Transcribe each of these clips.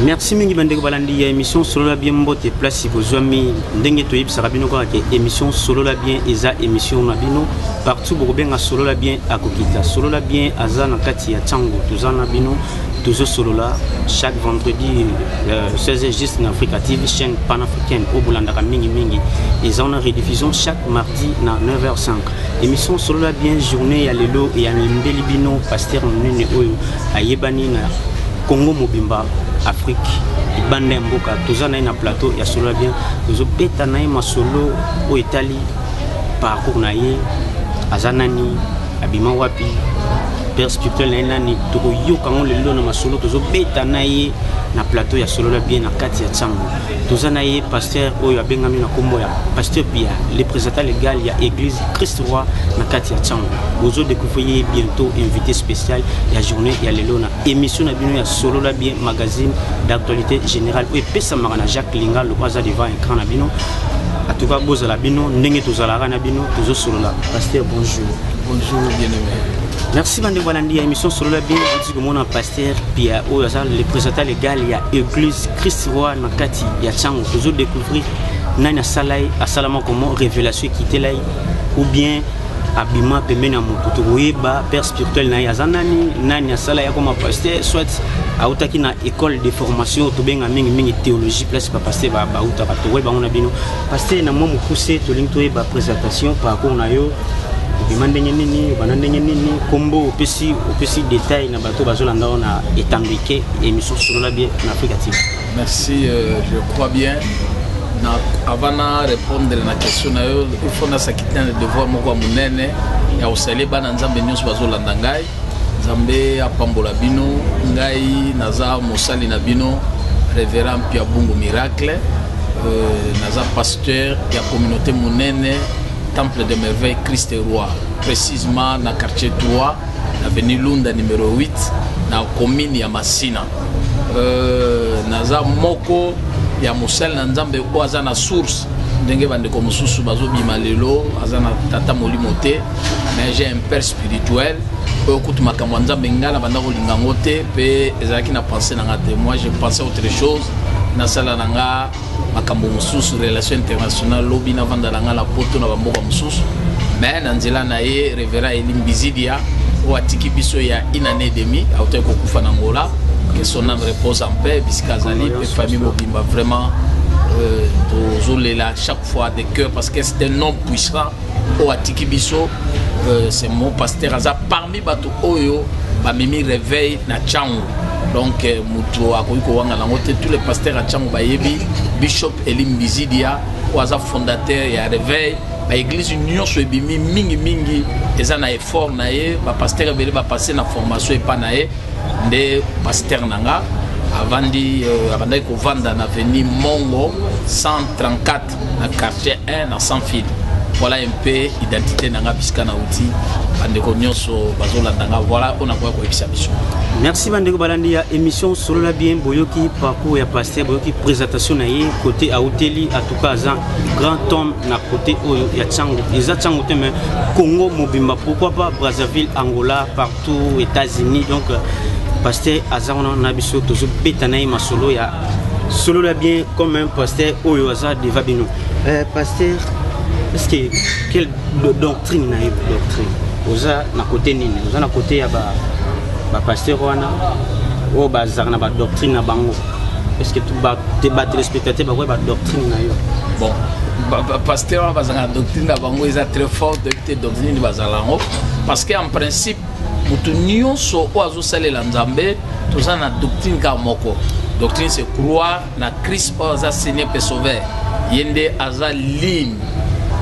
Merci mingi bandeko balandi ya émission Solola Bien. Mbote place bozwami. Ndenge toyebisaka bino kaka ke émission Solola Bien eza émission na bino. Partout bokobenga Solola Bien, akokita. Solola Bien aza na kati ya ntango toza na bino, tozosolola chaque vendredi 16h juste na Africa TV, chaîne panafricaine oyo bolandaka mingimingi. Eza wana rediffusion chaque mardi na 9h05. Émission Solola Bien, journée ya lelo eyambeli bino pasteur monene oyo ayebani na Congo mobimba, Afrique, libanda ya mboka. Toza na ye na plateau ya Solola Bien, tozobeta na ye masolo oyo etali parcours na ye. Aza nani? Abima wapi? Père spirituel na ye nani? Tokoyoka yango lelo na masolo tozobeta na ye na plateau ya Solola Bien na kati ya ntango. Toza na ye, pasteur oyo abengami na nkombo ya pasteur Pia, le présentant légal ya église Christ Roi na kati ya ntango. Bozodécouvrir ye bientôt, invité spécial ya journée ya lelo na émission na bino ya Solola Bien, magazine d'actualité générale oyo epesamaka na Jacques Linga loko aza devant écran na bino. En tout cas, bozala bino ndenge tozalaka na bino, tozosolola. Pasteur, bonjour. Bonjour, bien-aimé. Merci bandeko balandi ya émission Solola Bien. Oti komona pasteur Pia oyo aza le présentant légal ya église Christ Roi na kati ya ntango. Tozodécouvrir nani asala ye, asalama comment, révélation ekitela ye ou bien abima pembeni ya moto. Tokoyeba père spirituel na ye aza nani, nani asala ye akoma pasteur, soit autaki na école de formation tobenga mingimingi théologie, place bapasteur bautaka. Tokoyeba yango na bino. Pasteur, na mwa mokuse tolingi toyeba présentation, parcours na yo. Obima ndenge nini? Obanda ndenge nini? Kombo opesi, opesi détail na bato bazolanda oyo na etandike émission Solola Bien na Africa TV. Merci, je crois bien na, avant na répondre na question na yo, il faut nasakiti na devoir moko ya monene ya kosalie bana Nzambe nyonso bazolanda ngai. Nzambe apambola bino. Ngai naza mosali na bino, révérend Pia Bungu Miracle. Naza pasteur ya communauté monene Temple de Merveille Christ Roi, précisément na quartier 3, avenue Lunda numéro 8, na commune ya Masina. Naza moko ya mosali na Nzambe oyo aza na source. Ndenge bandeko mosusu bazobima lelo, aza na tata molimo te, mais j'ai un père spirituel oyo kutu makambo ya Nzambe ngai na banda kolinga yango te mpe ezalaki na pensée na nga te. Moi, je pensais autre chose, nasala na nga makambo mosusu, relation internationale, lobi navanda na nga na Poto, na bamboka mosusu. Mais na nzela na ye, révérend Elim Bizidia, oyo atiki biso ya une année et demi, autaki kokufa na Ngola, que son âme repose en paix bisika azali, mpe famille mobimba. Vraiment, tozolela chaque fois de cœur parce que c'est un homme puissant oyo atiki biso. C'est mon pasteur, aza parmi bato oyo bamemi réveil na Tshangu. Donc moto akoki kowanga nango te, tous les pasteurs ya Tshangu bayebi bishop Elim Bizidia oyo aza fondateur ya réveil. Baéglise nyonso ebimi mingimingi eza na effort na ye. Bapasteur ebele bapasse na formation epa na ye. Nde pasteur na nga avandi, abandaki kovanda na avenue Mongo 134, na quartier 1, na Sans Fil. Voilà un peu identité na nga, bisika nauti. Bandeko nyonso bazolanda nga, voilà oyo nakoya koyebisa biso. Merci bandeko balandi ya émission Solola Bien. Boyoki parcours ya pasteur, boyoki présentation na ye, côté auteli. En tout cas, aza grand homme na côté oyo ya Tshangu. Eza Tshangu te, mais Congo mobimba, pourquoi pas Brazzaville, Angola, partout, États-Unis. Donc pasteur aza wana na biso, tozobeta na ye masolo ya Solola Bien comme un pasteur oyo aza devant bino. Pasteur, est-ce que quelle doctrine na ye? Doctrine oza na côté nini? Oza na côté ya bapasteur wana oyo bazalaka na badoctrine na bango? Est ce que batéléspectateur bakoya badoctrine na yo? Bon, pasteur wana bazalaka na doctrine na bango, eza très fort te. Doctrine nini bazala yango? Parce que en principe, moto nyonso oyo azosalela Nzambe, toza na doctrine kaka moko. Doctrine, c'est croire na Christ oyo aza Seigneur mpe Sauveur. Ye nde aza ligne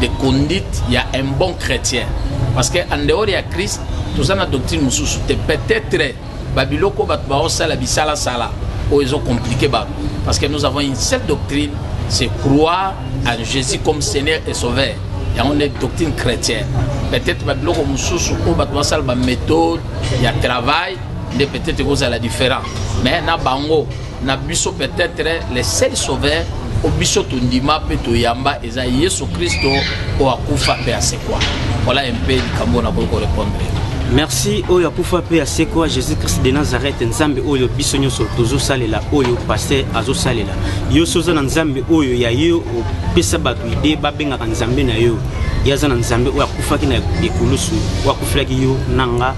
de conduite ya un bon chrétien, parce que en dehors ya Christ, toza na doctrine mosusu te. Peut-être babiloko bato baosala bisalasala oyo ezocompliquer bato, parce que nous avons une seule doctrine, c'est croire en Jésus comme Seigneur et Sauveur. Yango nde doctrine chrétienne. Peut-être babiloko mosusu oyo bato basala, baméthode ya travail nde peut-être ekozala différent, mais na bango na biso, peut-être le seul sauveur oyo biso tondima mpe toyamba eza Yesu Kristo oyo akufa mpe asekwa. Voilà un peu likambo nakoki korépondre. Merci oyo akufa mpe asekwa, Jésus Christ de Nazareth, Nzambe oyo biso nyonso tozosalela, oyo pasteur azosalela. Yo so oza na Nzambe oyo ya yo, opesa bato idée babengaka Nzambe na yo. Ye aza na Nzambe oyo akufaki na ekulusu, oyo akufelaki yo na nga,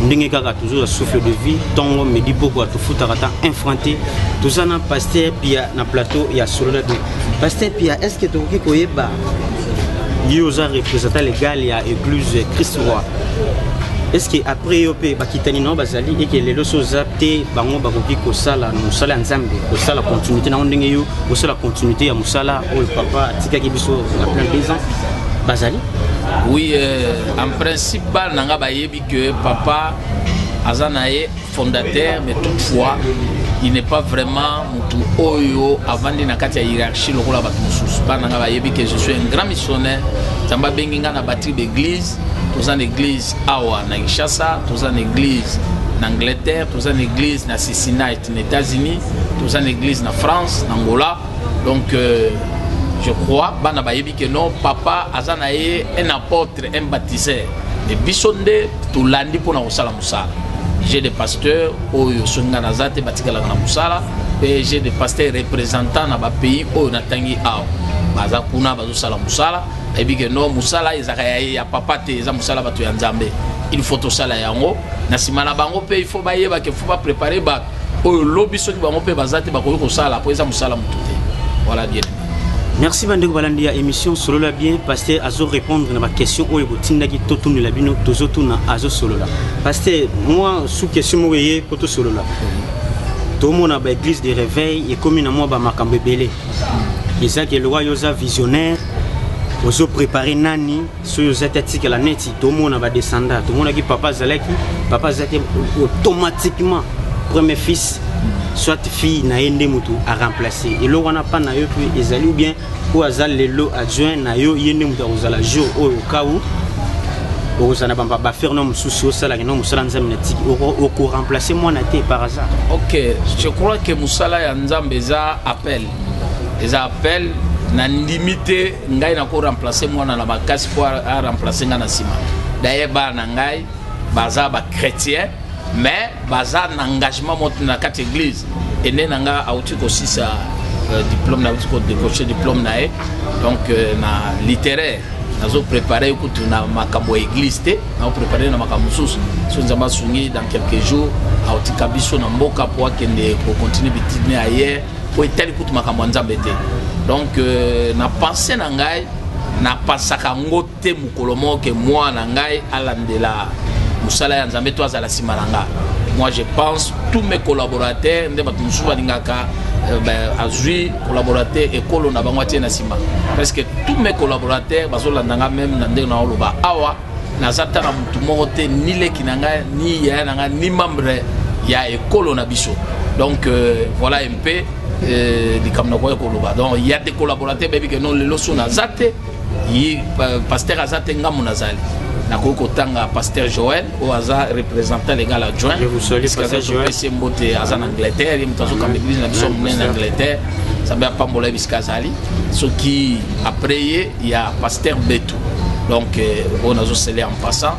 ndenge kaka tozozwa souffle de vie ntongo, midi, pokwa, tofutaka ata un franc te. Toza na pasteur Pia na plateau ya Solola Bien. Pasteur Pia, est ce que tokoki koyeba, yo oza représentant légal ya église Christ Roi, est ce que après yo mpe bakitani na yo bazali eke lelo so oza te, bango bakoki kosala mosala ya Nzambe, kosala continuité nango ndenge yo osala continuité ya mosala oyo papa atikaki biso na plein 2 ans, bazali? Oui, en principe bana na nga bayebi que papa aza na ye fondateur, mais toutefois il n'est pas vraiment mutu oyo avandi na kati ya hiérarchie lokola bato mosusu. Bana na nga bayebi que je suis un grand missionnaire. Nzambe abengi nga na batterie d'église. Toza na église awa na Kinshasa, toza na église na Angleterre, toza na église na Cincinnati na États-Unis, toza na église na France, na Angola. Donc je crois bana bayebi que non, papa aza na ye un apôtre, un baptiseur, mais biso nde tolandi mpona kosala mosala. J'ai des pasteurs oyo soki nga naza te, batikalaka na mosala, mpe j'ai des pasteurs représentants na bapays oyo natangi awa, baza kuna bazosala mosala. Bayebi ke non, mosala ezalaka ya papa te, eza mosala bato ya Nzambe. Il faut tosala yango na nsima na bango, mpe il faut bayeba ke faut bapréparer bato oyo lobi soki bango mpe baza te, bakoki kosala, mpo eza mosala motu te. Voilà, bien. Merci bandeko balandi ya émission Solola Bien. Pasteur azo répondre na baquestion oyo botindaki totunela bino, tozotuna, azosolola. Pasteur, mwa sous question moko eye po tosolola. Tomona baéglise de réveil ekomi na mwa bamakambo ebele. Ezaki eloko yo oza visionnaire, ozoprépare nani soki oza te atikala? Neti tomona badescendant, tomonaki papa azalaki, papa aza te, automatiquement premier fils soit fille na ye nde motu aremplace eloko wana. Mpa na yo mpe ezali, ou bien oyo aza lelo adjoint na yo, ye nde moto akozala jour oyo okau okozala na baaffaire no mosusu osalaka no mosala Nzambe na tiki, okoremplace mwana te par hasard? Ok, je crois que mosala ya Nzambe eza appel, eza appel. Nandimi te ngai nakoremplace mwana na makasi mpo aremplace ngai na nsima. D'ailleurs bana na ngai baza bachrétien, mais baza na engagement moko na kati église. Ene na nga auti kosisa diplôme, nauti kodécrocher diplôme na ye, donc na littéraire. Nazoprépare kutu na makambo ya église te, nazoprépare na makambo mosusu. So Nzambe asungi, dans quelques jours aotika biso na mboka mpo akende kocontinue baétudes na ye ailleurs, po etali kutu makambo ya Nzambe te. Donc na pense na ngai, napasaka yango te mokolo moko ke mwana ngai alandela mosala ya Nzambe to azala nsima na nga. Moi je pense tous mes collaborateurs, nde bato mosusu balingaka azwi collaborateur ekolo na bango atie na nsima. Presque tous mes collaborateurs bazolanda nga, même na ndenge naoloba awa, naza ta na motu moko te, ni leki na ngai, ni yaya na ngai, ni membre ya ekolo na biso. Donc voilà un peu likambo nakoki koloba. Donc il y a des collaborateurs bayebi ke non, lelo so naza te, ye pasteur aza te, ngambo nazali. Nakoki kotanga pasteur Joël oyo aza représentant légal adjoint. Topesi mbote, aza na Angleterre, ye moto azokamba église na biso monene na Angleterre. Nzambe apambola ye bisika azali. Soki après ye, ya pasteur Betu, donc oyo nazosele en passant,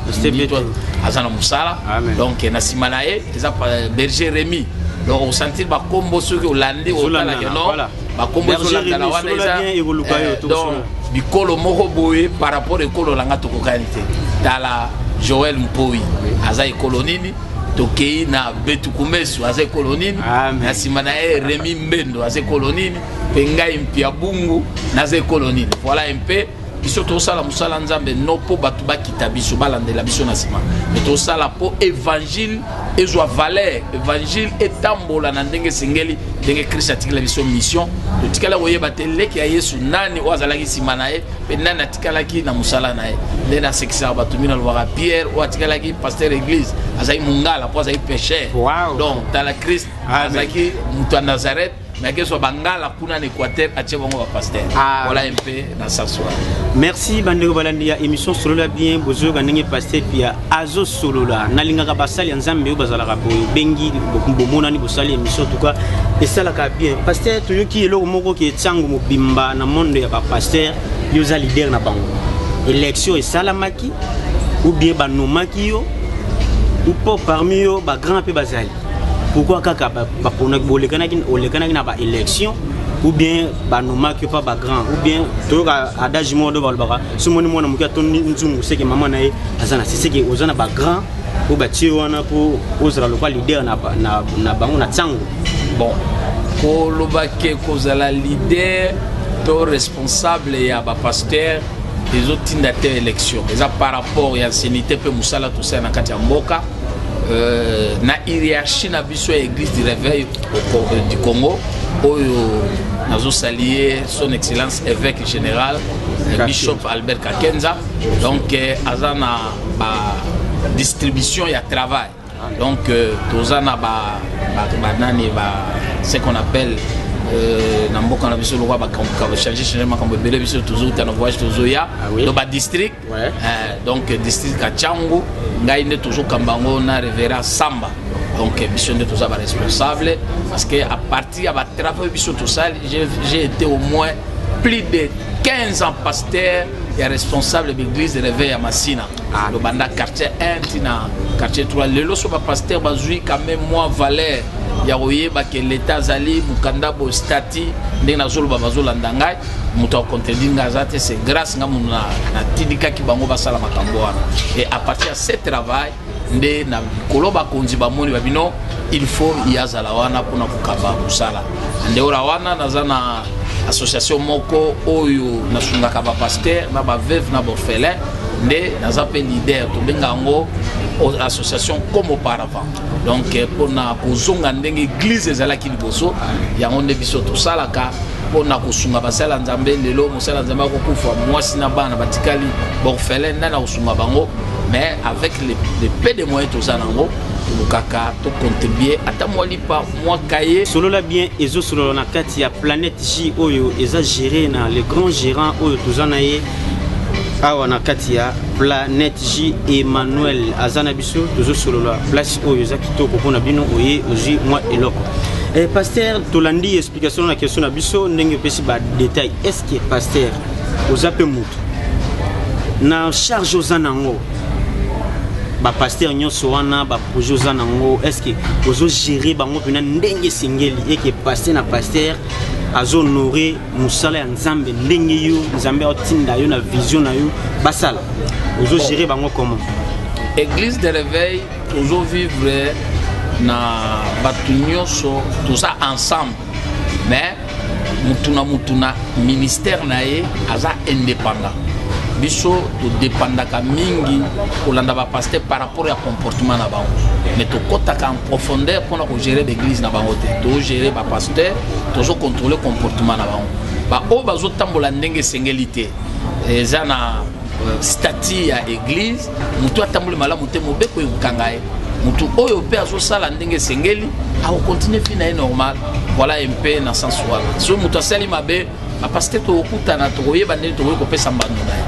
aza na mosala. Donc na nsima na ye eza berger Rémi. Donc osentir bakombo, soki olandi, otalake non, bakombo ezolandana wana eza donc bikolo moko boye par rapport ekolo na nga tokokani te. Tala Joel Mpoi aza ekolo nini, tokei na Betukumesu aza ekolo nini, na nsima na ye Remi Mbendo aza ekolo nini, mpe ngai Mpia Bungu naza ekolo nini. Voilà un peu. Biso tosala mosala Nzambe no mpo bato bakita biso, balandela biso na nsima, mais tosala mpo évangile ezwa valeur, évangile etambola na ndenge esengeli, ndenge Christ atikela biso mission. Totikala koyeba te leki ya Yesu nani oyo azalaki nsima na ye, mpe nani atikalaki na mosala na ye. Nde nasekisaka bato mingi, alobaka Pierre oyo atikalaki pasteur église azalaki mongala mpo azalaki pécheur. Donc tala, Christ azalaki moto ya Nazareth, mais akezwa bangala kuna na Équateur, atie bango bapasteur. Voilà un peu na sens wana. Merci bandeko balandi ya émission Solola Bien. Bozoyoka ndenge pasteur Pia azosolola. Nalingaka basali ya Nzambe oyo bazalaka boye, obengi, bomonani, bosali émission, en tout cas esalaka bien. Pasteur, toyoki eloko moko ke ntango mobimba na monde ya bapasteur, yo oza leader na bango. Élection esalamaki ou bien banomaki yo? Mpo parmi yo bagrand mpe bazali, pourquoi kaka baponaki, bolekanaki, olekanaki na baélection ou bien banomaki yo mpa bagrand? Ou bien toyoka adage moko do balobaka, somoni mwana moke atondi nzungu, seke mama na ye aza na se, seke oza na bagrand oyo batie wana mpo ozala lokwa leader na bango na ntango. Bon, koloba ke kozala leader to responsable ya bapasteur ezotinda te élection, eza par rapport ya ancienneté mpe mosala tosala na kati ya mboka, na hiérarchie na biso ya Église du Réveil du Congo, oyo nazosalie Son Excellence évêque général Bishop Albert Kakenza. Donc aza na badistribution ya travail. Donc toza na banani, ba ce qu'on appelle na mboka na biso lokwa bachange change makambo ebele. Biso tozouta na voyage, tozoya. Donc badistrict, donc district ya Tshangu, ngai nde tozokamba yango na révérend Samba. Donc biso nde toza baresponsable, parce que à partir ya batravaux biso tosali, j'ai été au moins plus de 15 ans pasteur ya responsable d'église de réveil ya Masina. Lobanda quartier 1 ntina quartier 3. Lelo so bapasteur bazwi quand même mwa valeur ya koyeba ke leta azali mokanda bo statut. Ndenge nazoloba, bazolanda ngai, moto akontredire ngai aza te. C'est grâce nga moto natindikaki bango basala makambo wana. Et à partir ya ce travail nde na likolo bakonzi bamoni babino, il faut ye azala wana mpona kokaba mosala. Nde ora wana naza na association moko oyo nasungaka bapasteur na baveuve na baorphelin, nde naza mpe leader. Tobenga yango association Comme auparavant. Donc mpona kozonga ndenge église ezalaki liboso, yango nde biso tosalaka mpona kosunga basala ya Nzambe. Lelo mosala ya Nzambe akokufa, mwasi na bana batikali baorphelin, nani akosunga bango? Mais avec le peu de moyens toza nango, tolukaka tocontribue ata mwa lipa, mwa kaye. Solola bien ezosolola na kati ya Planète J, oyo eza géré na le grand gérant oyo toza na ye awa na kati ya Planète J, Emmanuel aza na biso. Tozosolola, place oyo eza kitoko mpona bino, oye ozwi mwa eloko. Pasteur, tolandi explication na question na biso, ndenge opesi badétail. Est ce que pasteur oza mpe motu na charge oza nango, bapasteur nyonso wana, baprojet oza nango, est ce que ozogérer bango mpena ndenge esengeli, eke pasteur na pasteur azohonore mosala ya Nzambe ndenge yo Nzambe aotinda yo na vision na yo basala? Ozogérer bango comment? Église de réveil, tozovivre na bato nyonso, toza ensemble, mais mutu na mutu na ministère na ye aza indépendant. Biso todépendaka mingi kolanda bapasteur par rapport ya comportement na bango, mais tokɔtaka en profondeur mpona kogérer baeglise na bango te. Togérer bapasteur, tozocontrôle comportement na bango. Baoyo bazotambola ndenge esengeli te, eza na statut ya église. Motu atamboli malamu te, mobeko ekokanga ye. Motu oyo mpe azosala ndenge esengeli akokontinue vie na ye normal. Voilà, mpe na sens wana, soki moto asali mabe, bapasteur tokokutana, tokoyeba ndenge tokoki kopesa mbando na ye.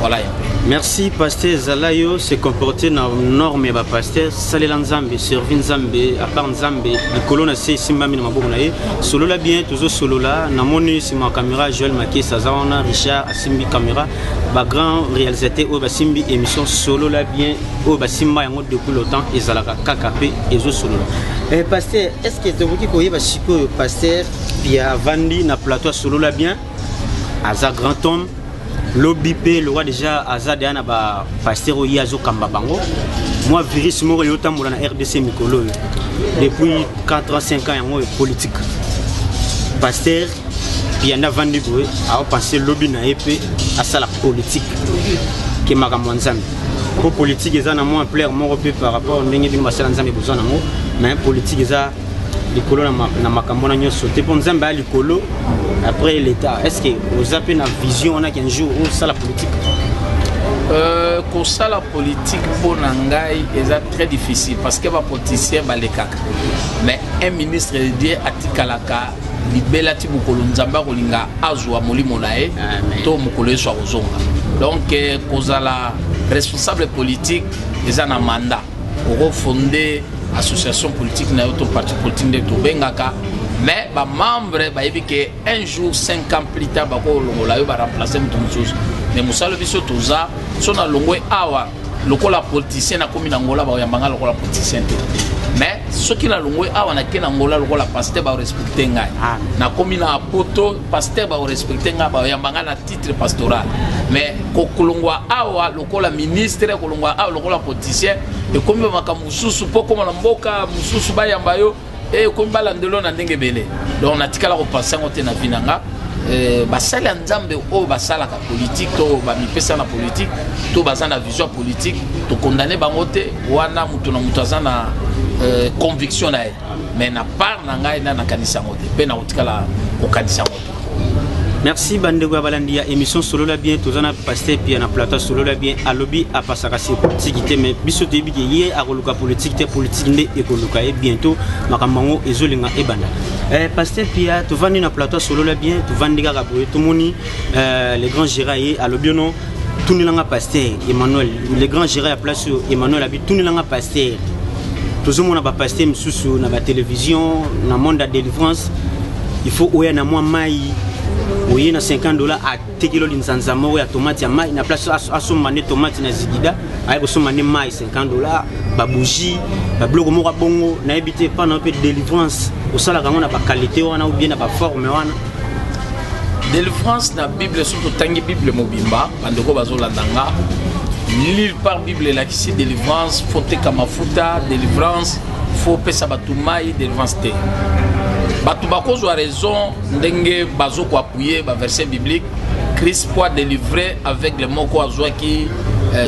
Voilà mpe. Merci pasteur. Ezala yo se comporter na norme ya bapasteur, salela Nzambe, servi Nzambe. À part Nzambe, likolo na se esimbami na maboko na ye. Solola bien, tozosolola. Namoni nsima ya caméra Joel Makes aza wana, Richard asimbi caméra, bagrand réalisateur oyo basimbi émission Solola bien, oyo basimba yango depuis longtemps, ezalaka kaka mpe ezosolola. Pasteur, est ce que tokoki koyeba sikoyo, pasteur Pia avandi na plateau ya Solola bien, aza grand homme, lobi mpe lokwa déjà aza deya na bapasteur oyo ye azokamba bango, mwa virus moko eyotambola na RDC mikolo oyo depuis 4 ans, 5 ans, yango oyo politique. Pasteur Pia nde avandi boye, aopense lobi na ye mpe asala politique ke makambo ya Nzambe, mpo politique eza na mwa ampleur moko mpe par rapport ndenge bino basala Nzambe bozwa nango, mais politique eza likolo na makambo wana nyonso te, mpo Nzambe aya likolo après l'état. Est ce que oza mpe na vision wana qu'un jour osala politique? Kosala politique mpo na ngai eza très difficile, parce que bapoliticien balekaka, mais un ministre de Dieu atikalaka libela ti mokolo Nzambe akolinga azwa molimo na ye to mokolo Yesu akozonga. Donc kozala responsable politique eza na mandat. Okofonde association politique na yo to parti politique nde tobengaka, mais bamembre bayebi ke un jour, 5 ans plus tard, bakolongola yo, baremplace moto mosusu. Mais mosala biso toza so na longwe awa. Lokola politicien nakomi na Angola, bakoyamba ngai lokola politicien te. Mais soki nalongwe awa, nake na Angola lokola pasteur, barespecte ngai. Nakomi na Poto, pasteur, barespecte ngai, bayamba ngai na titre pastoral. Mais kolongwa awa lokola ministre, kolongwa awa lokola politicien, ekomi bamakambo mosusu. Mpo koma na mboka mosusu, bayamba yo, ekomi balandelo na ndenge ebele. Donc natikala kopense yango te na vie na nga. Basali ya Nzambe oyo basalaka politique to bamipesa na politique to baza na vision ya politique, tokondane bango te. Wana moto na moto aza na conviction na ye. Mais na part na ngai, na nakanisi yango te mpe nakotikala kokanisa yango te. Merci. Bandeko ya balandi ya émission Solola Bien, toza na pasteur Pia na plateau Solola Bien. Alobi apasaka se politike te, mais biso toyebi ke ye akoluka politike te, politike nde ekoluka ye bientôt. Makambo yango ezolinga ebanda. Pasteur Pia, tovandi na plateau Solola Bien, tovandi kaka boye, tomoni le grand gérant ye alobi ono tunelanga pasteur Emmanuel. Le grand gérant ya place oyo, Emmanuel, abi tunelanga pasteur. Tozomona bapasteur mosusu na batelévision, na monde ya délivrance, il faut oya na mwa mai, oye na 50 $, atekeli linzanza moko ya tomate ya mai. Na place asomba nde tomate na zigida, aye kosomba nde mai 50 $, babougie, babiloko moko bongo. Nayebi te, mpana mpe délivrance osalaka yango na baqualité wana ou bien na baforme wana? Délivrance na Bible, soki totangi Bible mobimba, bandeko bazolanda nga, nulle part Bible elakisi délivrance faut teka mafuta, délivrance faut pesa bato mai. Délivrance te. Bato bakozwa raison ndenge bazokoappuyer baverset biblique. Christ po adélivrer aveugle moko, azwaki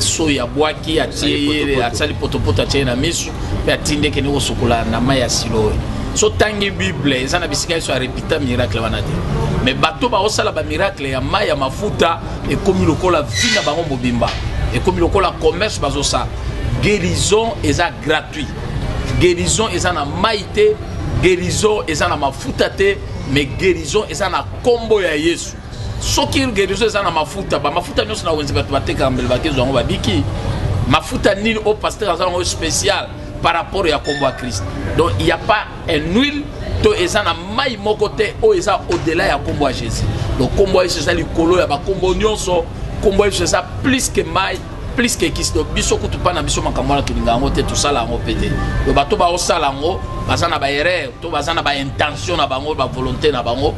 soi, abwaki, atie ye, asali potopoto, atie ye na misu mpe atindi ekende kosukola na mai ya Siloe. So tangi Bible, eza na bisika Yesu arepita miracle wana te. Mais bato baosala bamiracle ya mai ya mafuta, ekomi lokola vie na bango mobimba, ekomi lokola commerce bazosala. Guérison eza gratuit. Guérison eza na mai te, guérison eza na mafuta te, mais guérison eza na nkombo ya Yesu. Soki guérison eza na mafuta, bamafuta nyonso na wenze bato batekaka, mbele bakezwa yango, babiki. Mafuta nini oyo pasteur aza yango spécial par rapport ya nkombo ya Christ? Donc il y a pas un huile to eza na mai moko te oyo eza au-delà ya nkombo ya Jésus. Donc nkombo ya Yesu eza likolo ya bakombo nyonso. Nkombo ya Yesu eza plus que mai, plus que kisi. Donc biso kutu, mpa na biso, makambo wana tolinga yango te, tosala yango mpe te. Donc bato baosala yango baza na baerreur to baza na baintention na bango, bavolonté na bango,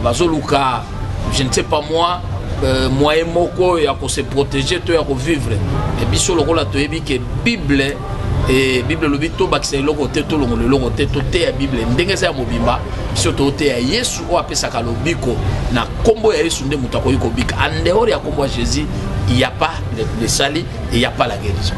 bazoluka, je ne sais pas moi, moyen moko ya kose protéger to ya kovivre. Mais biso, lokola toyebi ke Bible e Bible elobi tobakisa eloko te, tolongola eloko te, toteya Bible ndenge eza ya mobimba. Biso toteya Yesu oyo apesaka lobiko. Na nkombo ya Yesu nde moto akoki kobika. En dehors ya nkombo ya Jésus, il y a pas le salut et il y a pas la guérison.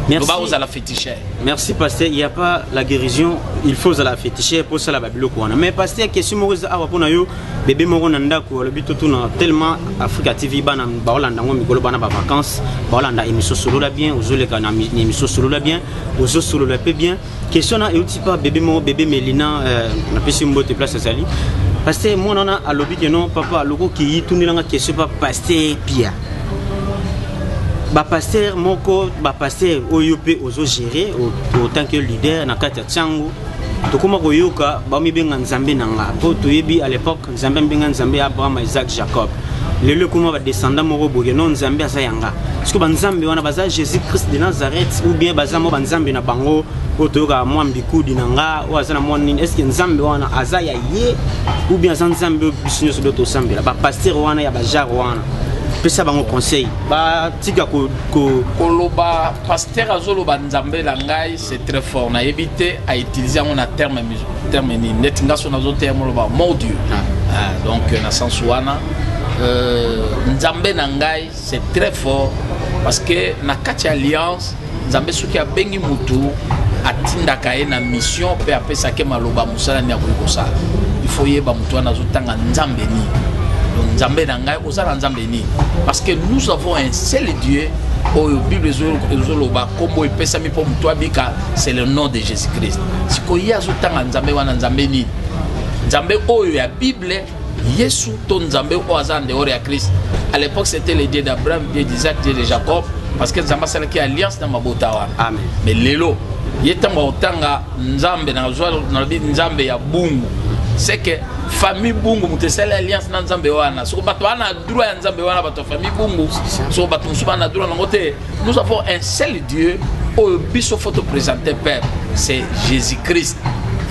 Merci. Ozala féticheur. Merci, pasteur. Il n'y a pas la guérison, il faut ozala féticheur pour ça babiloko wana. Mais pasteur, question moko eza awa mpona yo. Bebe moko na ndako alobi totuna, tellement Africa TV, bana baolanda yango mikolo, bana bavacance baolanda émission Solola Bien. Ozoleka na émission Solola Bien, ozosolola mpe bien. Question na euti pa bebe moko, bebe Melina, napesi mbote place azali. Pasteur, mwana wana alobi ke non, papa, alokoki yi tundelanga question pa pasteur Pia. Bapasteur moko, bapasteur oyo mpe ozogérer autant que leader na kati ya Tiango, tokóma koyoka bamibenga Nzambe na nga. Mpo toyebi à l'époque Nzambe amibenga Nzambe ya Abraham, Isaac, Jacob. Lelo ekóma badescendant moko boye, non, Nzambe aza yanga. Soki banzambe wana baza Jésus Christ de Nazareth ou bien baza mwa banzambe na bango oyo toyokaka, mwa mbikudi na nga oyo aza na mwa nini, est ce que Nzambe wana aza ya ye ou bien aza Nzambe oyo biso nyonso do tosambela? Bapasteur wana ya bajare wana, pesa bango conseil batika koloba pasteur azoloba Nzambe na ngai, c'est très fort. Nayebi te autilize yango na terme nini. Neti nga so nazoteya, moloba mon Dieu. Ah, donc na sens wana, Nzambe na ngai, c'est très fort, parce que na kati ya alliance, Nzambe soki abengi mutu, atindaka ye na mission mpe apesaki maloba mosala nini akoki kosala. Il faut yeba mutu wana azotanga Nzambe nini. Donc Nzambe na ngai, oza na Nzambe nini? Parce que nous avons un seul Dieu oyo Bible ezoloba nkombo epesami mpo moto abika, c'est le nom de Jésus Christ. Sikoyo ye azotanga Nzambe wana, Nzambe nini? Nzambe oyo ya Bible, Yesu, to Nzambe oyo aza en dehors ya Christ? À l'époque, c'était le Dieu d'Abraham, Dieu d'Isaac, Dieu de Jacob, parce que Nzambe asalaki alliance na mabota wana. Amen. Mais lelo ye, ntango akotanga Nzambe, nalobi Nzambe ya bungu, c'est que Famille Bungu moto esali alliance na Nzambe wana. Soko bato wana droit ya Nzambe wana, bato ya famille Bungu, soko bato mosusu bana droit nango te. Nous avons un seul Dieu oyo biso faut présenter peuple, c'est Jésus-Christ.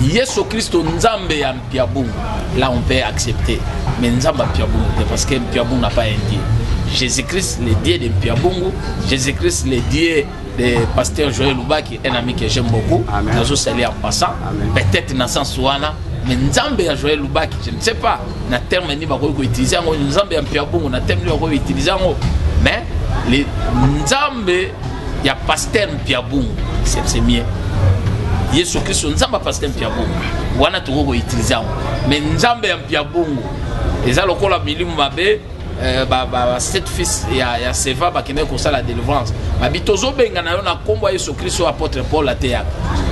Yesu Kristo, Nzambe ya Mpia Bungu. Là on peut accepter, mais Nzambe ya Mpia Bungu te, parce que Mpia Bungu n'a pas un Dieu. Jésus-Christ, le Dieu de Mpia Bungu, Jésus-Christ, le Dieu de pasteur Joël Lubaki, un ami que j'aime beaucoup. Nazo saluer en passant. Peut-être dans sens wana, mais Nzambe ya Joël Lubaki, je ne sais pas na terme nini bakoki koutiliser yango. Nzambe ya Mpia Bungu, na terme nini bakoki koutiliser yango, mais le Nzambe ya pasteur Mpia Bungu, c'est mieux. Yesu Kristo, Nzambe ya pasteur Mpia Bungu wana, tokoki koutiliser yango, mais Nzambe ya Mpia Bungu eza lokola milimo mabe. Ba sept fils ya Seva bakendaki kosala délivrance, babi: "Tozobenga na yo na nkombo ya Yesu Kristo apôtre Paul ateyaka."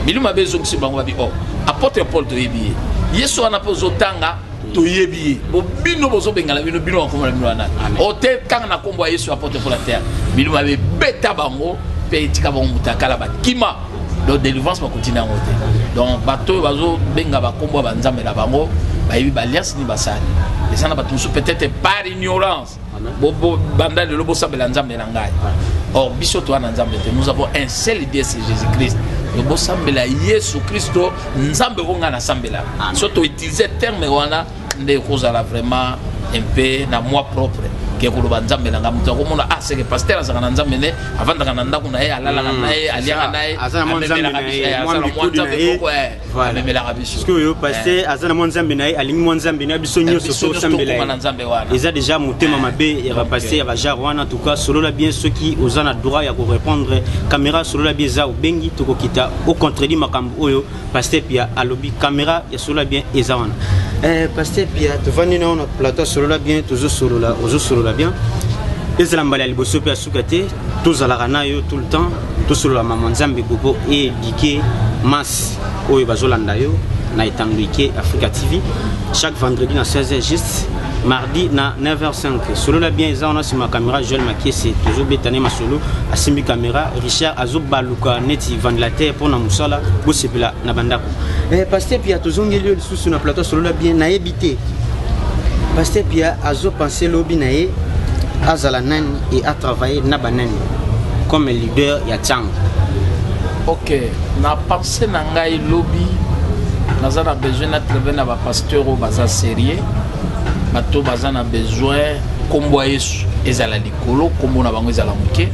Milimo mabe ezongisi bango, babi: "Oh, apôtre Paul toyebi ye, Yesu wana mpe ozotanga toyebi ye, bo bino bozobengana bino, bino bakombo na bino wana o te, kanga na nkombo ya Yesu apôtre Paul ateyaka." Milimo mabe ebeta bango mpe etika bango mutakala, bakima. Donc délivrance bakontinue yango te. Donc bato oyo bazobenga bakombo ya banzambe na bango, bayebi baalliance nini basali. Eza na bato mosusu, peut-être par ignorance, banda lelo bosambela Nzambe na ngai. Or biso toza na Nzambe te. Nous avons un seul Dieu, c'est Jésus Christ. Donc bosambela Yesu Kristo, Nzambe oyo ngai nasambela. So toutiliser terme wana nde ekozala vraiment un peu na moi propre ke koloba Nzambe na ngai. Moto akomona: "Ah, c'est que pasteur azalaka na Nzambe ne, avandaka na ndako na ye, alalaka na ye, aliaka na ye." Aza na mwa Nzambe amemelaka na biso, ye, mwa aza na mwa mbikudi na Nzambe ye. moko, Voilà. amemelaka biso. Parce que oyo pasteur aza na mwa Nzambe na ye, alingi mwa Nzambe na biso nyonso. Biso nyonso tosambela tokóma na ye. Nzambe wana. Eza déjà motema mabe ya bapasteur ya bagenre wana. En tout cas, Solola Bien, soki oza na droit ya korépondre, caméra Solola Bien eza, obengi, tokokita ocontredit makambo oyo pasteur Pia alobi. Caméra ya Solola Bien eza wana. Pasteur Pia, tovandi na yo na plateau Solola Bien, tozosolola, ozosolola bien. Ezala mbala ya liboso mpe ya suka te. Tozalaka na yo tout le temps, tosolola mama Nzambe po éduquer masse oyo bazolanda yo na etando ike Africa TV, chaque vendredi na 16h juste, mardi na 9h05. Solola Bien eza wana. Nsima caméra, Joel Makiese. Tozobetane masolo, asimbi caméra. Richard azobaluka neti ventilateur mpo na mosala. Bosepela na bandako. Pasteur Pia, tozongeli yo lisusu na plateau Solola Bien. Nayebi te, pasteur Pia azopense lobi na ye azala nani e atravaille na banani comme leader ya Ntango? Ok, na pense na ngai lobi, naza na besoin na travaille na bapasteur oyo baza sérieux, bato baza na besoin nkombo ya Yesu ezala likolo, nkombo na bango ezala moke.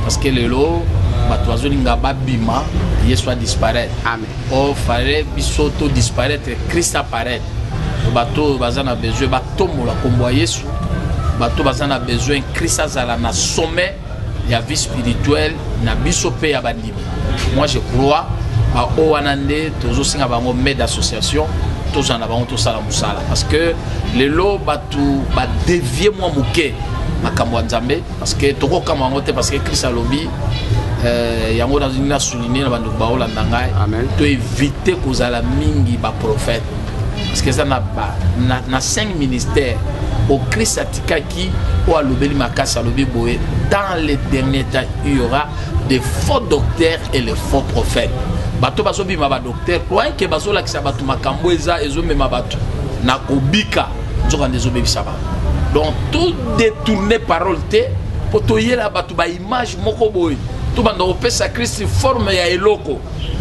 Parce que lelo bato bazolinga babima, Yesu adisparaître. Amen. Or fallait biso to disparaître, Christ apparaître. Bato oyo baza na besoin batombola nkombo ya Yesu, bato baza na besoin Christ azala na sommet ya vie spirituelle na biso mpe ya bandimi. Moi je crois baoyo wana nde tozosenga bango main d'association, tozala na bango, tosala mosala, parce que lelo bato badévier mwa moke makambo ya Nzambe, parce que tokokama yango te, parce que Christ alobi yango. Nalingi na souligne na bandeko baolanda ngai, Amen. toévite kozala mingi baprophète, parce que eza na cinq ministères o Christ atikaki, oyo alobeli makasi. Alobi boye: "Dans les derniers temps, il y aura des faux docteurs et les faux prophètes." Bato bazobima badocteur, croyant ke bazolakisa bato makambo eza ezomema bato na kobika, nzokande ezobebisa bato. Donc to détourner parole te mpo toyela bato baimage moko boye, tobanda kopesa Christ forme ya eloko.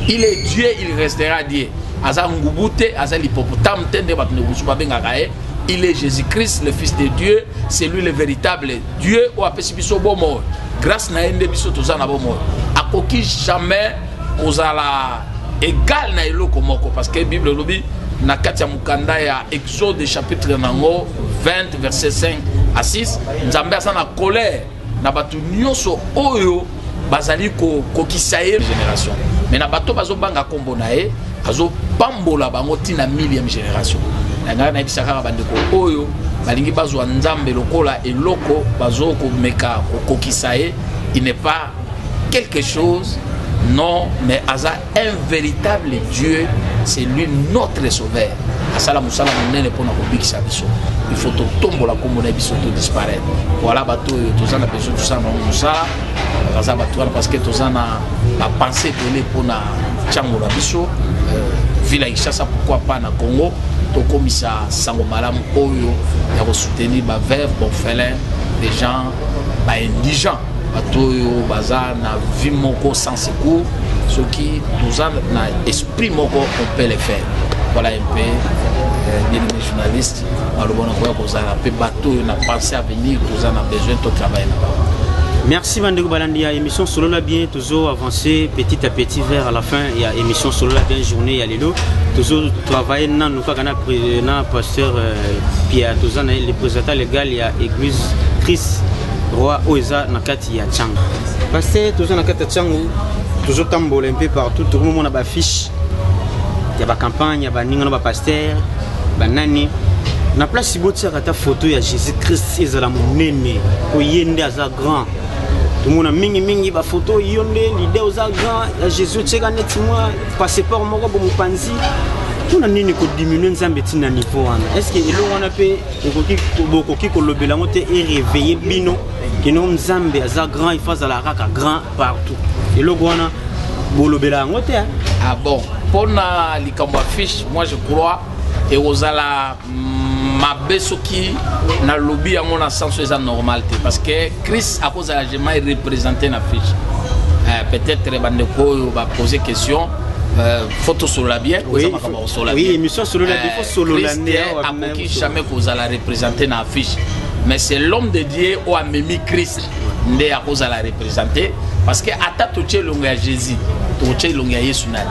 Il est Dieu, il restera Dieu. Aza ngubu te, aza l'hippopotame te nde bato mosusu babengaka ye. Il est Jésus-Christ, le Fils de Dieu. C'est lui le véritable Dieu oyo apesi biso bomoi. Grâce na ye nde biso toza na bomoi. Akoki jamais kozala égal na eloko moko, parce que Bible elobi na kati ya mokanda ya Exode, chapitre nango 20, verset 5 à 6, Nzambe aza na colère na bato nyonso oyo bazali kokokisa ye génération, mais na bato bazobanga nkombo na ye, azopambola bango ntina millième génération. Na ngai nayebisa kaka bandeko oyo balingi bazwa Nzambe lokola eloko, bazokomeka kokokisa ye. Il n'est pas quelque chose, non, mais aza un véritable Dieu. C'est lui notre sauveur. Asala mosala monene mpona kobikisa biso. Il faut totombola nkombo na biso, to disparaître. Voilà, bato oyo toza na besoin tosala bango mosala, baza bato wana, parce que toza na bapensées ebele mpona ntango na biso, ville ya Kinshasa, pourquoi pas na Congo. Tokomisa sango malamu oyo ya kosoutenir baveuve, baorphelin, des gens baindigent, bato oyo baza na vie moko sans secours. Soki toza na esprit moko, on peut le faire. Voilà un peu, bien aimé journaliste, maloba na koya kozala mpe bato oyo na pensée à venir, toza na besoin totravaille na bango. Merci bandeko balandi ya émission Solola Bien. Toujours avancer petit à petit vers la fin ya émission Solola Bien, journée ya lelo. Toujours travailler nanu kaka na pasteur Pierre, toza na le président légal ya église Christ Roi oyo eza na kati ya Tshangu. Pasteur, toza na kati ya Tshangu, tozotambola un peu partout, tokomomona bafiche ya bacampagne ya baninga na bapasteur banani. Na place botiaka ata photo ya Jésus Christ ezala monene, po ye nde aza grand. Tomona mingimingi bafoto yo nde leader, oza grand, ya Jésus otieka neti mwa passeport moko bo mopanzi. Mpona nini kodiminue Nzambe ntina niveau wana? Est ce que eloko wana mpe bokoki kolobela yango te, eréveille bino kino Nzambe aza grand, il faut azala kaka grand partout? Eloko wana bolobela yango te? Ah bon, mpona likambo ya fiche, moi je crois ekozala mabe soki nalobi yango na sens oyo eza normal te, parce que Christ akozala jamais représenté na fiche. Peut-être bandeko oyo bapose question, faut tosolola bien. Oui, oui, émission solola bien, faut solola. Akoki jamais kozala représenté na affiche, mais c'est l'homme de Dieu oyo amemi Christ nde akozala représenté, parce que ata totie elongo ya Jésus, tokotia elongo ya Yesu nani?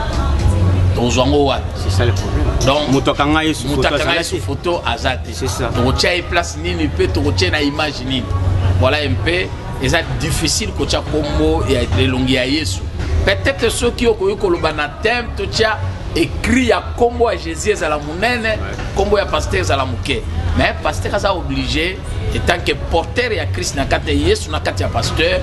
Tokozwa yango wapi? C'est ça le problème. Donc moto akanga Yesu moto akanga Yesu photo aza te. Tokotia ye place nini mpe tokotia na image nini? Voilà un peu, eza difficile kotia kombo ya elongi ya Yesu. Peut-être soki okoki koloba na thème, totia écrit ya kombo ya Jésus ezala monene, kombo ya pasteur ezala moke. Mais pasteur aza obligé, étant que porteur ya Christ na kati ya Yesu, na kati ya pasteur,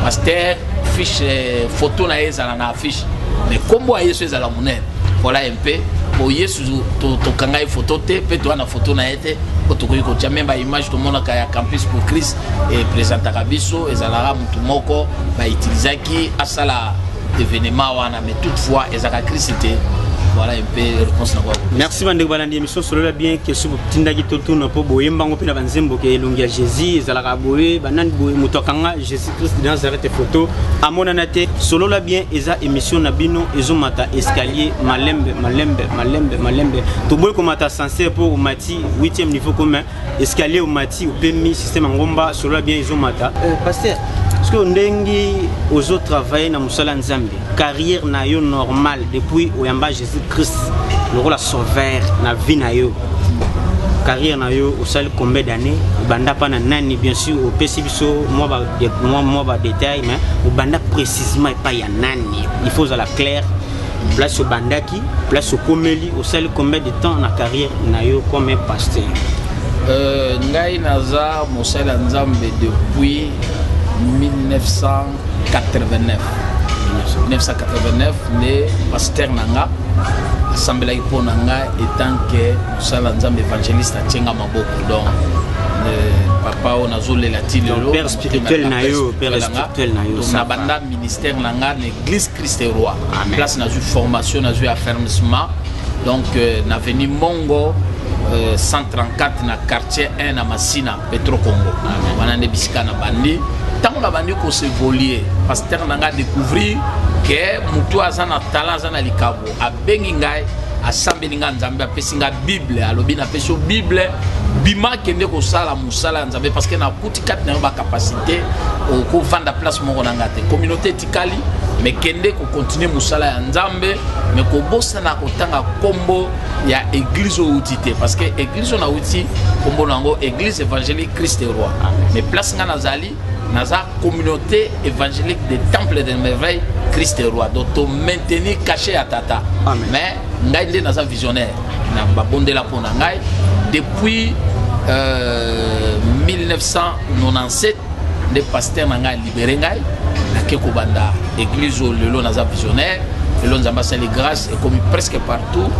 pasteur fiche, photo na ye ezala na affiche, mais kombo ya Yesu ezala monene. Voilà un peu, po Yesu tokanga ye photo te, mpe toza na photo na ye te po tokoki kotia. Même baimage tomonaka ya Campus pour Christ epresentaka biso, ezalaka motu moko bautilisaki asala événement wana, mais toutefois ezalaka Christ te. Voilà un peu réponse na kwa. Merci bandeko balandi émission Solola Bien. Question botindaki totuna, mpo boyembango mpe na banzembo ke elongi ya Jésus ezalaka boye, banani boye, moto akanga Jésus Christ de Nazareth photo amonana te. Solola Bien eza émission na bino, ezomata escalier malembe malembe malembe malembe. Toboyi komata ascenseur mpo omati 8e niveau comme escalier, omati opemi système ya ngomba. Solola Bien ezomata. Pasteur, parce que ndenge ozotravaille na mosala Nzambe, carrière na yo normale depuis oyamba Jésus Christ lokola sauveur na vie na yo, carrière na yo osali combien d'années? Obanda mpa na nani? Bien sûr opesi biso mwa badétail, mais obanda précisément epai ya nani? Il faut ozala clair, place obandaki, place okomeli, osali combien de temps na carrière na yo comme pasteur? Ngai naza mosali ya Nzambe depuis 1989. 1989 nde pasteur na nga asambelaki mpo na ngai étant que mosali ya Nzambe évangéliste, atienga maboko. Donc papa oyo nazolela ti lelo. Père spirituel na yo, père spirituel na yo. Na banda ministère na nga na église Christ Roi, place nazwi formation, nazwi affermissement. Donc na avenue Mongo 134, na quartier 1, na Masina, Petro Congo. Wana nde bisika na bandi. Ntango na bandi kosevolie, pasteur na ngai découvrir ke motu aza na talent, aza na likabo. Abengi ngai, asambeli ngai Nzambe, apesi ngai Bible, alobi: "Napesi yo Bible, bima, kende kosala mosala ya Nzambe, parce que nakuti kati na yo bacapacité, okovanda place moko na ngai te, communauté etikali, mais kende kocontinue mosala ya Nzambe, mais kobosana kotanga nkombo ya église oyo outi te." Parce que église oyo nauti, nkombo na yango Église évangélique Christ Roi, mais place ngai nazali, naza Communauté évangélique des Temples de Merveille Christ Roi. Donc to maintenir cachet ya tata. Amen. Mais ngai nde naza visionnaire na babondela mpo na ngai depuis 1997 nde pasteur na ngai alibere ngai, nake kobanda église oyo lelo naza visionnaire. Lelo Nzambe asali grâce, ekomi presque partout,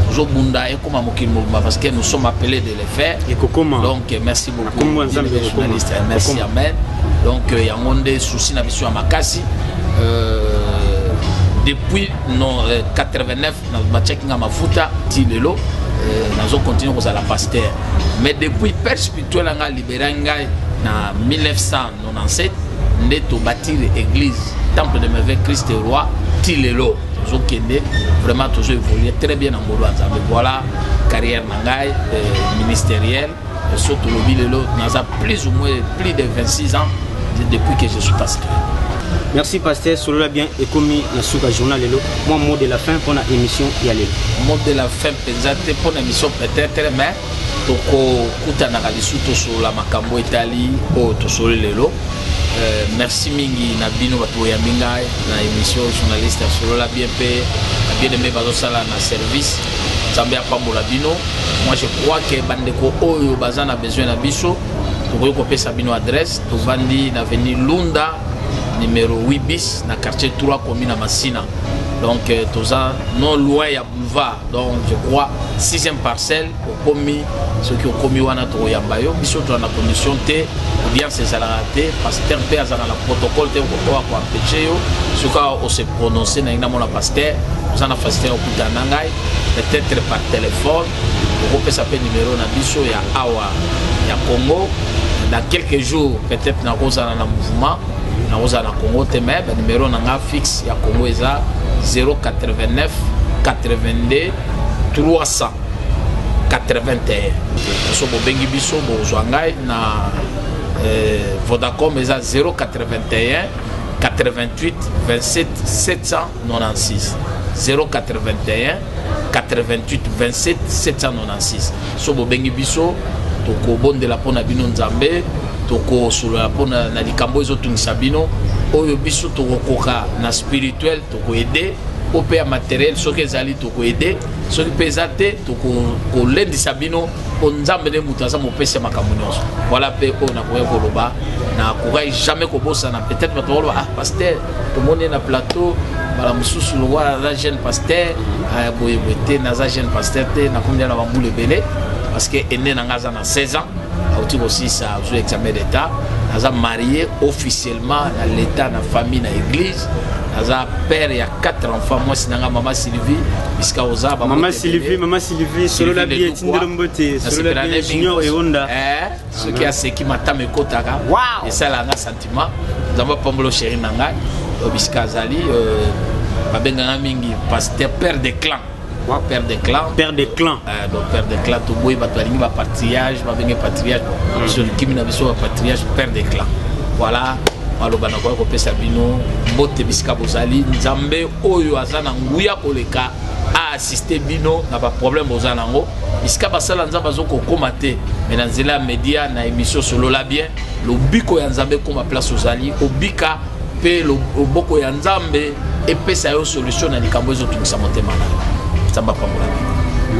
tozobunda ekoma mokili mobimba, parce que nous sommes appelés de le faire. Ekokoma. Donc merci beaucoup, Kombo ya Nzambe. Journaliste, merci. Amen. Donc yango nde souci na biso ya makasi. Depuis non, 89 batiaki nga mafuta ti lelo. Nazo continuer kozala pasteur, mais depuis père spirituel anga libéré ngai na 1997, nde tobâtir église Temple de Merveille Christ Roi. Ti lelo tozokende, vraiment tozo évoluer très bien na ngolu ya Nzambe. Voilà carrière na ngai ministérielle. So tolobi lelo naza plus ou moins plus de 26 ans depuis que je suis pasteur. Merci, pasteur. Solola bien ekomi na suka journal lelo. Moi, mot de la fin mpona émission ya lelo? Mot de la fin mpenza te mpona émission peut-être, mais tokokutanaka lisusu, tosolola makambo etali oyo tosoli lelo. Merci mingi na bino bato boyambi ngai na émission, journaliste ya Solola bien mpe bien aimé bazosala na service. Nzambe apambola bino. Moi, je crois que bandeko oyo baza na besoin na biso, tokoki kopesa bino adresse. Tovandi na avenue Lunda, numéro 8 bis, na quartier 3, commune ya Masina. Donc toza non loin ya boulevard, donc je crois sixième parcelle. Okomi, soki okomi wana, tokoyamba yo. Biso toza na condition te, audience ezalaka te, pasteur mpe azalaka na protocole te oyo akoempêcher yo. Soki ose prononce nalingi namona pasteur, oza na facilité ya kokutana na ngai, peut-être par téléphone. Okopesa mpe numéro na biso ya awa ya Congo. Dans quelques jours peut-être nakozala na mouvement, nakozala na Congo te, mais banuméro na nga fixe ya Congo eza 089 82 300 81. So bobengi biso, bozwa ngai na Vodacom, eza 081 88 27 796, 081 88 27 796. So bobengi biso, tokobondela mpo na bino Nzambe, tokosolola mpo na likambo ezotungisa bino. Oyo biso tokokoka na spirituel, tokoaider. Po mpe ya matériel, soki ezali, tokoaider. Soki mpe eza te, tokolendisa bino, mpo Nzambe nde moto aza mopesi ya makambo nyonso. Voilà mpe oyo nakoki koloba. Nakokaki jamais kobosana. Peut-être bato bakoloba: "Ah, pasteur tomoni na plateau mbala mosusu lokola naza jeune pasteur boye boye." Te, naza jeune pasteur te, nakomi na bambula ebele, parce que aîné na nga aza na 16 ans, auti kosilisa, azwi examen d'état. Naza marié officiellement na l'état, na famille, na église. Naza père ya quatre enfants. Mwasi na nga, mama Sylvie, bisika oza. Mama Sylvie, mama Sylvie, solola bien, tindelo mbote, solola bien, Junior Eonda. Soki aseki, matama ekotaka, esalaka sentiment. Nzambe apambola chéri na ngai bisika azali. Babenganga mingi pasteur père de clan, père de clan. Père de clan. Donc père de clan, toboyi bato balingi bapatriage, babenge patriage. Biso likimi na biso bapatriage, père de clan. Voilà maloba nakoki kopesa bino. Mbote bisika bozali. Nzambe oyo aza na nguya koleka aassiste bino na baproblème boza nango. Bisika basala Nzambe azokokóma te, mais na nzela ya média, na émission Solola bien, lobiko ya Nzambe ekóma place ozali, obika mpe loboko ya Nzambe epesa yo solution na likambo ezotungisa motema na yo. Nzambe apambola bino.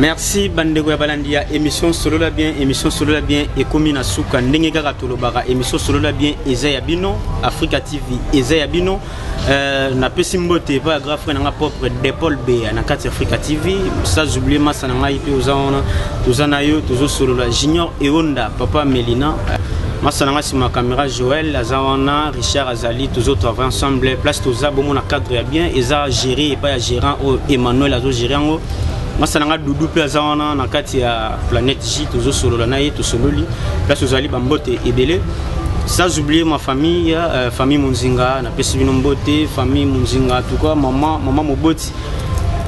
Merci bandeko ya balandi ya émission Solola bien. Émission Solola bien ekomi na suka. Ndenge kaka tolobaka, émission Solola bien eza ya bino, Africa TV eza ya bino. Napesi mbote epai ya grand frère na nga propre de Paul Bea na kati ya Africa TV, sans oublier masa na ngai mpe oza wana, toza na yo, tozosolola, Junior Eonda, papa Melina, masa na nga nsima ya caméra, Joel aza wana, Richard azali, tozotravaille ensemble. Place toza bomona cadre ya bien eza géré epai ya gérant oyo Emmanuel azogéré yango. Masa na nga Dudu mpe aza wana na kati ya Planète J, tozosolola na ye, tosololi. Place ozali, bambote ebele. Sans oublier ma famille, famille Munzinga, napesi bino mbote, famille Munzinga, en tout cas maman, mama Moboti,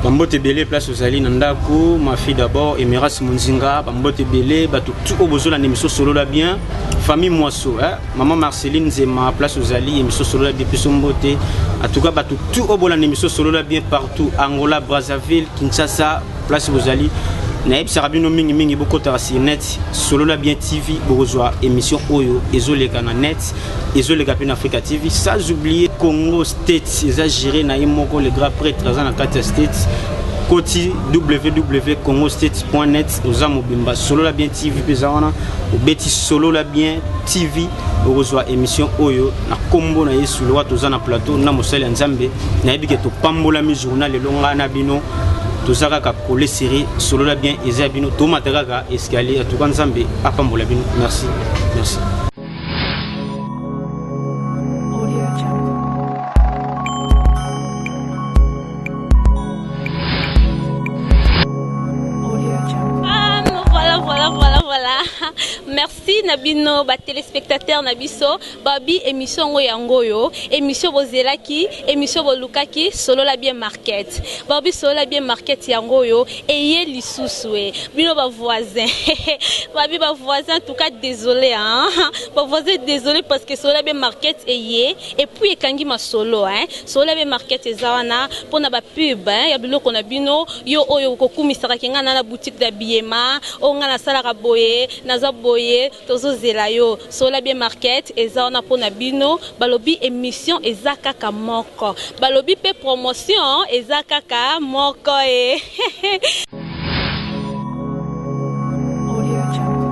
bambote ebele place ozali na ndako. Ma fille d'abord, Emeras Munzinga, bambote ebele. Bato tu oyo bozolanda émission Solola bien, famille Mwaso, eh? Mama Marceline Nzema, place ozali, émission Solola bien biso mbote. En tout cas bato tu oyo bolanda émission Solola bien partout, Angola, Brazzaville, Kinshasa, place bozali, nayebisaka bino mingimingi, bokotaka sur net, Solola bien TV, bokozwa émission oyo ezoleka na net, ezoleka mpe na Africa TV. Sans oublier Congo State, eza géré na ye moko le grand prêtre, aza na kati ya State. Koti www.congostate.net, oza mobimba. Solola bien TV mpe eza wana. Obeti Solola bien TV, okozwa émission oyo na nkombo na Yesu. Lowa toza na plateau na mosali ya Nzambe, nayebi ke topambolami journal lelo. Ngai na bino toza kaka kole série Solola bien eza ya bino, tomata kaka escalier. Atuka Nzambe apambola bino. Merci, merci. Audio Jungle. Audio Jungle. Merci na bino ba téléspectateurs na biso. Babi émission ngo yango oyo, émission bozelaki, émission bolukaki, Solola bien market. Babi Solola bien market yango oyo eye lisusu e. Bino ba voisin. Babi ba voisin en tout cas désolé hein. Ba voisin désolé parce que Solola bien market eye et puis ekangi masolo hein. Solola bien market eza wana pona ba pub hein, ya biloko na bino yo oyo kokumisaka ke nga na na boutique d'habillement, oyo nga nasalaka boye, naza boye, tozozela yo. Solola bien market eza wana pona bino. Balobi émission eza kaka moko, balobi pe promotion eza kaka moko e. Audio Jungle.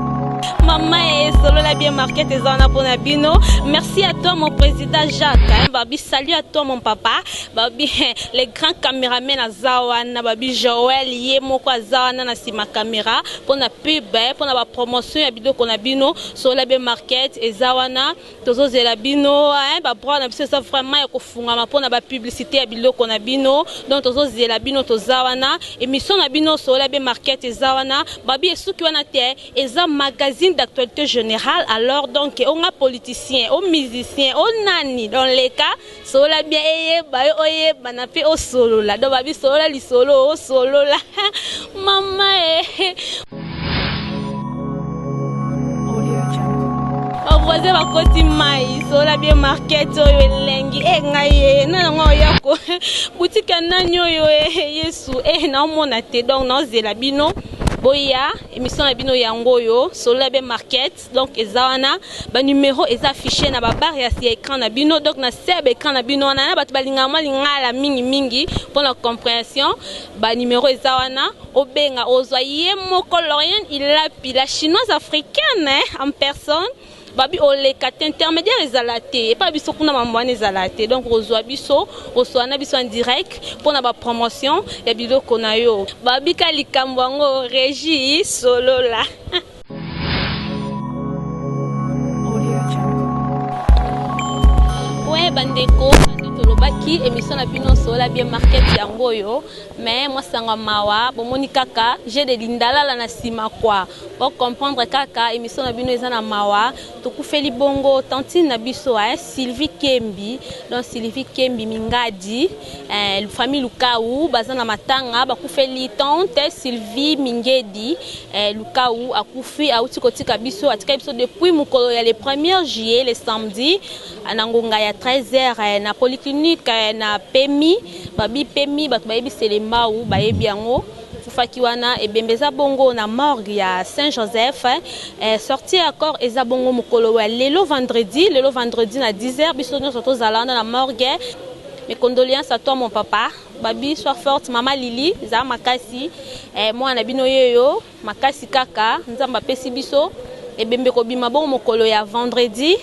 Mama e Solola bien market eza wana pona bino. Merci à toi mon président Jacques hein, babi salut à toi mon papa, babi le grand caméraman aza wana, babi Joël ye moko aza wana na sima caméra pona pub pona ba promotion ya biloko na bino. Solola bien market eza wana, tozozela bino hein, ba bras na biso eza vraiment ya kofungama pona ba publicité ya biloko na bino. Donc tozozela bino, toza wana, émission na bino Solola bien market eza wana. Babi esuki wana te, eza magazine d'actualité générale. Alors donc onga politicien, o musicien, o nani, dans les cas Solola bien eyeba yo oyeba na pe osolola. Donc babi solola lisolo osolola. Mama e. Audio Jungle. Ba voisin bakoti mai, Solola bien market oyo elengi e ngai e na nango oya ko boutique ya nani oyo e Yesu e naomona te. Donc naozela bino boya émission na bino yango oyo Solola bien market. Donc eza wana ba numéro eza affiché na ba barre ya écran na bino. Donc na se ya écran na bino wana na bato balingaka mwa lingala mingi mingi mpona compréhension, ba numéro eza wana, obenga ozwa ye moko Lorien Ilapi, la chinoise africaine hein, en personne. Babi oleka te, intermédiaire ezala te epa biso kuna, mambo wana ezala te. Donc ozwa biso, oswa na biso en direct mpona ba promotion ya biloko na yo. Babika likambo yango régie solola. Audio Jungle. Ouais, bandeko, bande tolobaki émission na bino Solola bien market yango oyo, mais moi sanga mawa, bomoni kaka j'ai de lindalala na nsima quoi, bo comprendre kaka émission na bino eza na mawa. Tokufeli bongo tantine na biso hein, Sylvie Kembi. Donc Sylvie Kembi Mingadi eh, famille Lukau baza na matanga, bakufeli tante Sylvie Mingedi eh, Lukau akufi, auti kotika biso, atika biso depuis mokolo ya le 1er juillet, le samedi, na ngonga ya 13h eh, na polyclinique eh, na Pemi. Babi Pemi, bato bayebi Selembao bayebi yango. Fufaki wana, ebembe eza bongo na morgue ya Saint-Joseph eh, sortie ya corps eza bongo mokolo ya lelo vendredi, lelo vendredi na 10h, biso nyonso tozala wana na morgue. Mes condoléances à toi mon papa, babi sois forte. Mama Lili za makasi eh, mwana bino yeyo makasi kaka Nzambe apesi biso. Ebembe kobima bongo mokolo ya vendredi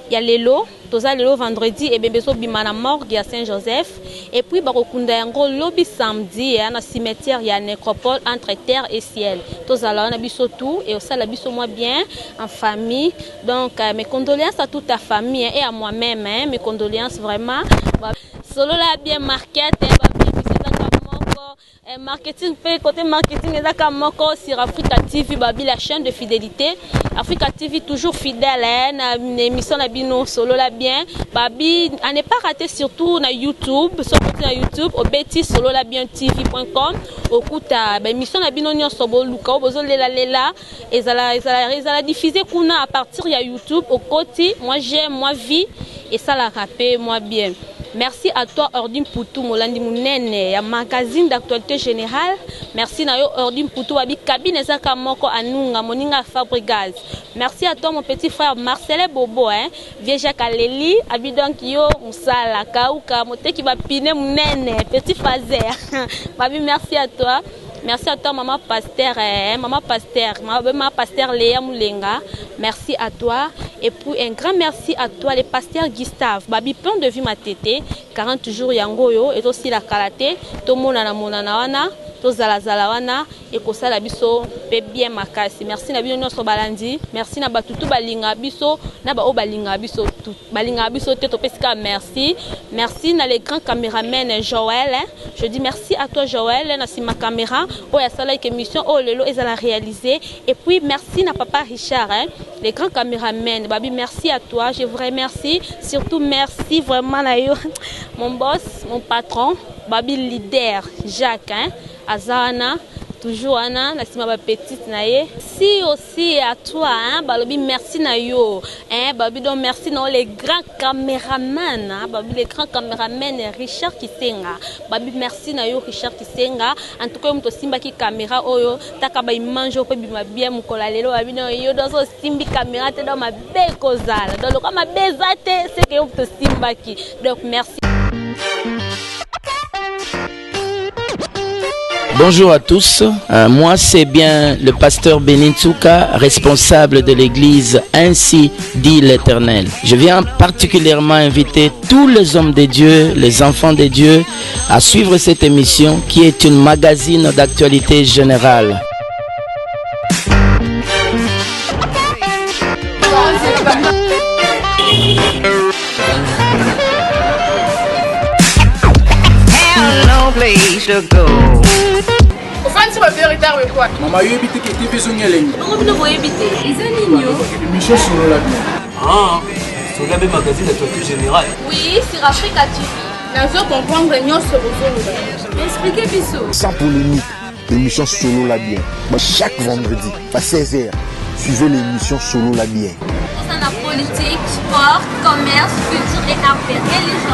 ya lelo, toza lelo vendredi, ebembe ezobima na morgue ya Saint-Joseph et puis bakokunda yango lobi samedi ya na cimetière ya nécropole entre terre et ciel. Tozala wana biso tout et osala biso moi bien en famille. Donc mes condoléances à toute ta famille hein, et à moi-même hein, mes condoléances vraiment. Solola bien market hein, moko marketing pe côté marketing ezaka moko sur Africa TV, babi la chaîne de fidélité, Africa TV toujours fidèle hein, na émission na bino Solola bien. Babi à ne pas rater surtout na YouTube, surtout na YouTube obeti solola bien tv.com, okuta ba émission na bino nyonso boluka bozolela lela, ezala ezala ezala diffusé kuna à partir ya YouTube. Okoti moi j'aime moi vie esalaka pe moi bien. Merci à toi Ordi Mputu, molandi munene ya magazine d'actualité générale. Merci na yo Ordi Mputu, babi cabine ezaka moko anunga moninga Fabrigaz. Merci à toi mon petit frère Marcelin Bobo hein, vieux Jacques Aleli, abi donc yo musala kauka moteki ba pine munene petit fazer. Babi merci à toi. Merci à toi maman pasteur, eh, maman pasteur, maman pasteur Léa Moulenga. Merci à toi. Et puis un grand merci à toi le pasteur Gustave. Babi plein de vie ma tété, 40 jours yango yo et aussi la kalaté, to mona na mona na wana. Tozalazala wana ekosala biso pe bien makasi. Merci na bino nionso balandi, merci na batu tout balingaka biso na ba oyo balingaka biso tout balingaka biso te topesi kaka merci. Merci na le grand cameraman Joël, je dis merci à toi Joël na sima camera oyo asalaki que mission oyo lelo ezala réaliser. Et puis merci na papa Richard hein, le grand cameraman babi merci à toi, je vous remercie surtout merci vraiment na yo mon boss, mon patron Babi leader Jacques hein aza wana toujours wana na sima ba petite na ye si aussi à toi hein balobi merci na yo hein balobi donc merci na les grands cameraman hein balobi les grands cameraman Richard Kisenga babi merci na yo Richard Kisenga en tout cas yo moto osimbaki caméra oyo taka ba image oyo pe bima bien mokolo ya lelo babi donc yo donc osimbi caméra te donc mabe ekozala donc lokola mabe eza te c'est que yo moto osimbaki donc merci. Bonjour à tous, moi c'est bien le pasteur Benin Tsuka, responsable de l'église Ainsi dit l'Éternel. Je viens particulièrement inviter tous les hommes de Dieu, les enfants de Dieu à suivre cette émission qui est une magazine d'actualité générale. Ofandisi ba vérité awe quoi? Mama yoyebi te ke TV ezongi elengi. Bongo bino boyebi te. Eza nini yo? Émission solola bien. Ah, solola bien magazine d'actualité générale. Oui, sur Africa TV. Nazo comprendre nyonso bozoloba. Expliquez biso. Sans polémique, émission solola bien. Chaque vendredi à 16h, suivez l'émission solola bien. Concernant la politique, sport, commerce, culture et affaires religion.